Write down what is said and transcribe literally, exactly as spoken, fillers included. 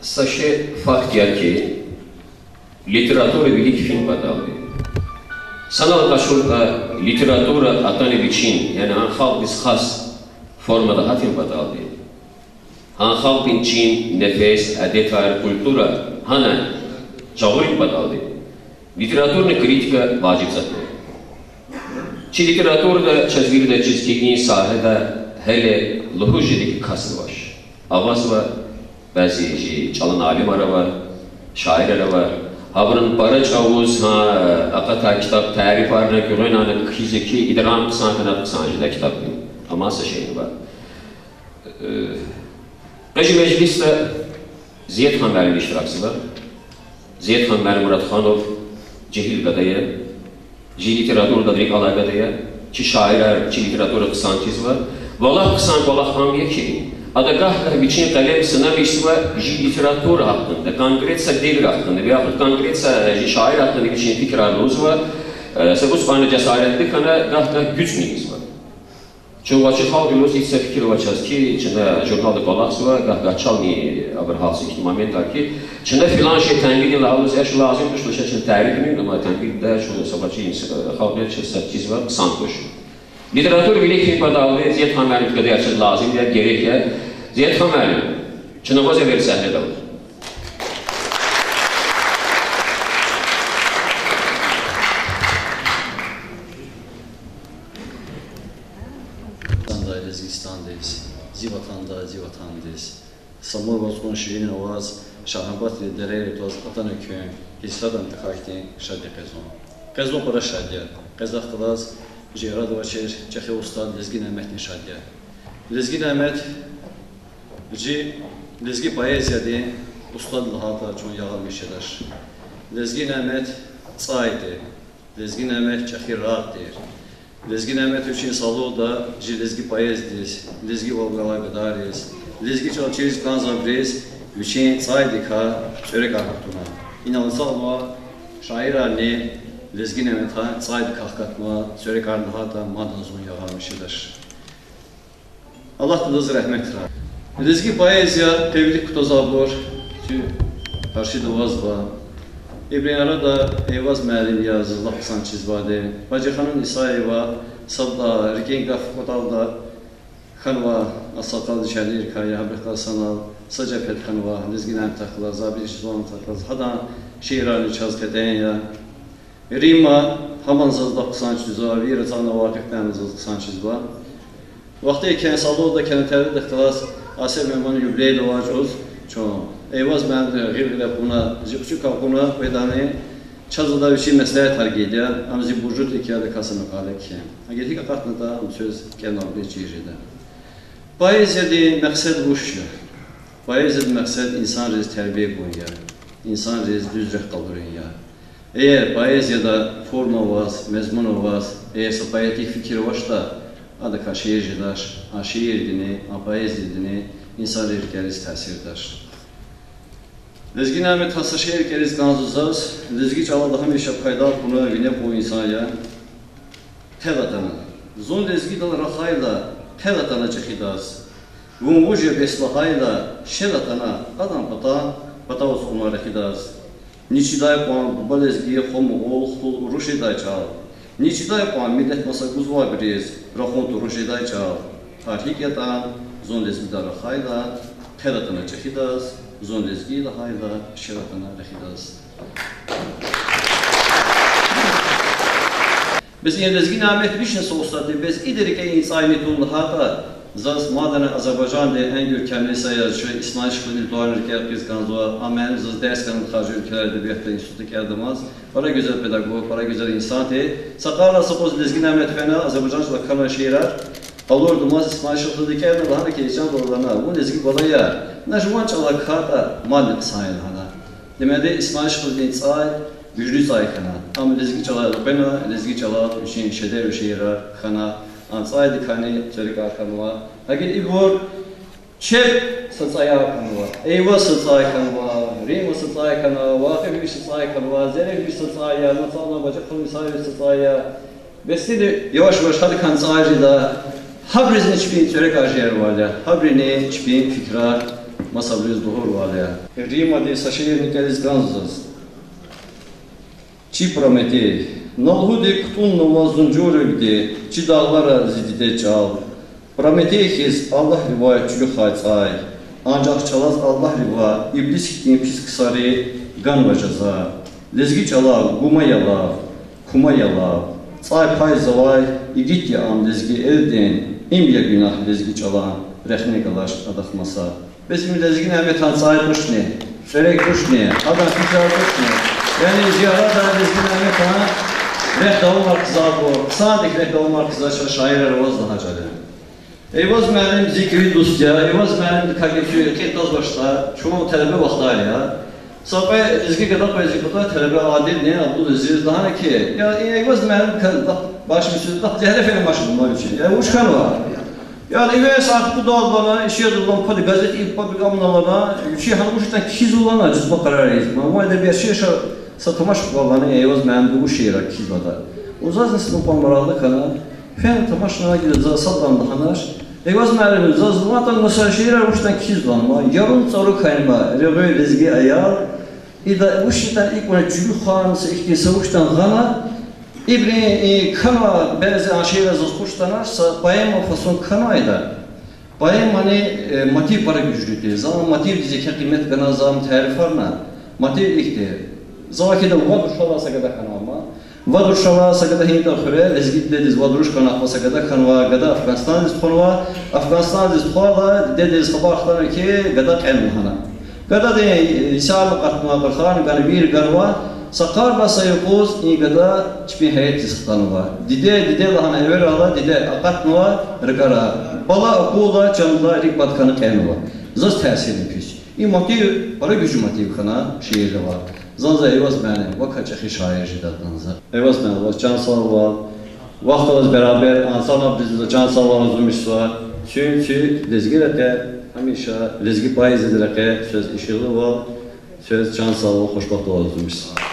Са шей факт я хьи, литература вилик фин паталди, санал къачуртӀа, литература атана вичин, яни гьа халкьдиз хас формада гьатун паталди, гьа халкьдин чин, нефес, адетар, культура гьана жагъурун паталди литературный критика важиб затӀ я. Чи литературада чаз виридаз чиз хьи, и сагьеда гьеле лугьуз жеди хьи касни авач. Авазва, бязи чи чӀалан алимар ава, шаирар ава, гьабурун пара чӀавуз гьа акъатай ктаб, тарифарна, гуьгъуьнарна кхьиз хьи, идарани хъсан хьана, хъсан жедай ктаб я. Амма са шейни ава. Къе жи межлисда Зиятхан муаллим иштиракзава. Зиятхан муаллим Муратханов жегьил гада я, жи литературадин рикӀ алай гада я, чи шаирар, чи литература хъсан тийизва. Ва лап хъсан кӀвалах ам я хьи, ада гагь-гагь вичин къелем синамишзава жи литература гьакъинда, конкрет са девир гьакъинда, ва яхуд конкрет са жи шаир гьакъинда вичин фикирар лугьузва, э, са кӀус кьванни жасаратлу хьана, гагь-гагь гуьцӀни ийизва. Чун вачи халкь лугьуз, и са фикир авачиз хьи, чна журналда кӀвалахзава, гагь-гагь чални абур гьахьзава ихьтин моментар хьи, чна филан шей тенкьиди лагьана лугьуз, э, чун лазим туш лугьуз, чун тариф ийин, амма тенкьидда чун са вачи, э, халкь я, чун са чизва хъсан туш. Литература вилик фин паталди Зиятхан муаллимдин гадаяр чаз лазим я, герек я. Зиятхан муаллим, чна ваз эвер сагьнеда. Ватандай Лезгистандиз, зи ватандай зи ватандиз, Самур вацӀун ширин аваз, Шагьнабатдин дерейра тваз атана куьн, гьисратдани тахьайтӀа шад я къе зун. Къе зун пара шад я. Къе захъ галаз жи арада авачир чӀехи устад Лезги Няметни шад я. Лезги Нямет жи лезги поэзиядин устад лагьайтӀа чун ягъалмиш жедач. Лезги Нямет цӀай тир. Лезги Нямет чӀехи рагъ тир. Лезги Нямет вичин сагълугъда жи лезги поэзиядиз, лезги валгалай гадайриз, лезги чӀал чириз кӀанзавайбуруз вичин цӀайдикай цӀверекар гьатна. Инал ацукьнава, шаирарни Лезги Няметан цӀайдикай хкатнава, цӀверекар лагьайтӀа, мадни зун ягъалмиш жедач. Аллагьди адаз регьметрай. Лезги поэзия къе вилик кутазвайбур чи къаршида авазва. Ибурун арада Эйваз муаллим я заз лап хъсан чизвайди. Бажиханум Исаева сад лагьай рикӀин гаф кӀватӀалда хьанва, акьалтӀай чӀаларикай я, гьабурухъ галаз санал са жепет хьанва, Лезги Няметахъ галаз, Забит Жезмановтахъ галаз, гьадан шиирарни чаз кьетӀен я. Римма, гьамни заз лап хъсан чизва, Вера Цанавакиф, гьамни заз хъсан чизва. Вахтар кьван сагълугъда кьван тердихъ галаз Асеф Мемунан юбилейдал авай чӀавуз чун Эйваз муаллимди гъил-гъиле кьуна, зи кучукай кьуна къведани, чаз ада вичин меслятар гайиди я, ам зи буржудик я, адакай са макъала кхьин. Эгер гьикӀ акъатнатӀа, ам квез кӀелна абуру чир жеда. Поэзиядин мекьсед вуч я? Поэзиядин мекьсед инсанриз тербия гун я, инсанриз дуьз рехъ къалурун я. Эгер поэзияда форма аваз, мезмун аваз, эгер са поэтик фикир авачтӀа, адакай шиир жедач, а шиирдини, а поэзиядини инсанрин рикӀериз таъсир дач. Лезги Няметан са шиир рикӀериз кӀанзава заз, лезги чӀалал гьамиша пайда авуна, вине кьун инсан я. Хъел атана. Зун лезгидал рахайла, хъел атана чӀехидаз. Вун вуж я бес лагьайла, шел атана, адан пата, патав ацукьна рехидаз. Ни чидай кьван буба лезги, хва мугъул, хтул, руш жедай чӀал. Ни чидай кьван миллет маса гузвайбуруз рахун туруш жедай чӀал. Гьар гьикӀ ятӀани, зун лезгидал рахайла, хъел атана чӀехидаз, зун лезги лагьайла, шел атана рехидаз. Бес и Лезги Нямет вични са устадди, бес ида рикӀе и цӀай ни тун лагьайтӀа, заз мадни Азербайжандин Энгюр Кемли са язучи Исмаил Шихудин тӀварни рикӀел хкиз кӀанзава, ам заз дерс гана хажи уьлквелерда, эдебиятдин институтда кӀелдамаз, пара гуьзел педагог, пара гуьзел инсан тир. Са къарна са къуз Лезги Нямет фена, азербайжан чӀалал кхьенвай шиирар къалурдамаз Исмаил Шихудаз кӀелна, лагьана хьи, чан бала, лагьана, вун лезги бала я, на жуван чӀалал кхьайтӀа, мадни хъсан я, лагьана. Демели, Исмаил Шихудин цӀай гуьжлу цӀай хьана. Ам лезги чӀалал элкъвена, лезги чӀалал вичин шедевр шиирар хьана, а цӀайдикайни цӀверекар хьанва. Гьакӏ ибур чеб са цӀаяр хьанва, Эйваз са цӀай хьанва, Римма са цӀай хьана, Вакъиф вич са цӀай хьанва, Зериф вич са цӀай я, ацукьна Бажиханум Исаева вич са цӀай я. Бес ина яваш-яваш гьадакайни цӀай жеда, гьабурузни чпин цӀверекар жезвайди я, гьабуруни чпин фикирар Масабуруз лугьурвал я. Римадин са шиирни кӀелиз кӀанзава заз. Чи Прометей. На лугьуди кутӀуннава зунжуривди чи дагълара зи диде чӀал. Прометей хьиз Аллагьривай чуьлуьхай цӀай. Анжах чӀалаз Аллагьривай иблис хьтин пис ксари ганва жаза. Лезги чӀалав гума я лав, кума я лав. ЦӀай пайзавай игит я ам лезги элдин, им я гунагь лезги чӀалан, рехне галач адахъ маса. Бес им Лезги Няметан цӀай тушни, цӀерек тушни, адан фикирар тушни? Яни зи арада Лезги Няметан рехъ давамар хъийизва, хъсандик рехъ давамар хъийизва чаз шаирар аваз лагьай чӀал я. Эйваз муаллим зи кӀеви дуст я, Эйваз муаллимдикай гьикӀ чун рекьин кьазвачтӀа, чун талебе вахтар я. Са кьве лезги гада къвез зи патай талебе Адилни, Абдулазиз, лагьана хьи, я, и Эйваз муаллимдикай лап башмисуз лап дегьре фена машинда муаллим чи. Я вуч хьанва? Яни иве сагъ пуд лагьана, ишедалди пади газет и пабик амна лагьана, вичи гьана вуч ятӀани кхьизва лагьана, жезмай къарар ийиз. Ма вай эдебиятчи ша са тамаш квалани, Эйваз муаллимди вуч шиирар кхьизва лагьана. Зазни са кьван марагълу хьана, фена тамашна гила за садан лагьанач. Эйваз муаллим, заз ван ятӀани са шиирар вуч ятӀани кхьизва лагьана, ма ярун цӀару хьайи ма, регъуь лезги аял, ида вуч ятӀани икӀ ван чуьлуьхъан, са ихьтин са вуч ятӀани гъана, ибурун и кхьенва, бязи а шиирар заз хуш атанач, са поэма фасон кхьенва ида. Поэмани, э, мотив пара гужлу тир. За мотивдиз еке къимет гана, за ам тарифарна. Мотив ихьтин. За вахида вад рушалай са гада хьанва ма. Вад рушалай са гада гьинда хуьре, лезги дидедиз вад руш хьана, ахпа са гада хьанва, гада Афгъанистандиз тухванва, Афгъанистандиз тухвайла, дидедиз хабар хтанва хьи, гада кьена лагьана. Гададин, э, исятда акъатнава, къурхарни гана, вири ганва, са къарбай са юкъуз и гада чпин гьаятдиз хтанва. Диде, диде лагьана эверайла, диде акъатнава ракӀарай. Бала акурла, чандилай рикӀ пад хьана кьенва. Заз таъсирни пис. И мотив пара гужлу мотив хьана шиирда ава. Заз за Эйваз муаллим, вакай чӀехи шаир жеда за. Эйваз муаллим, ваз чан сагъвал. Вахт алаз берабер ансамблдиз за чан сагъвал лугьузмишзава. Чун, чун лезги рекье, гьамиша лезги поэзиядин рекье квез ишигълувал, квез чан сагъвал, хушбахтвал лугьузмишзава.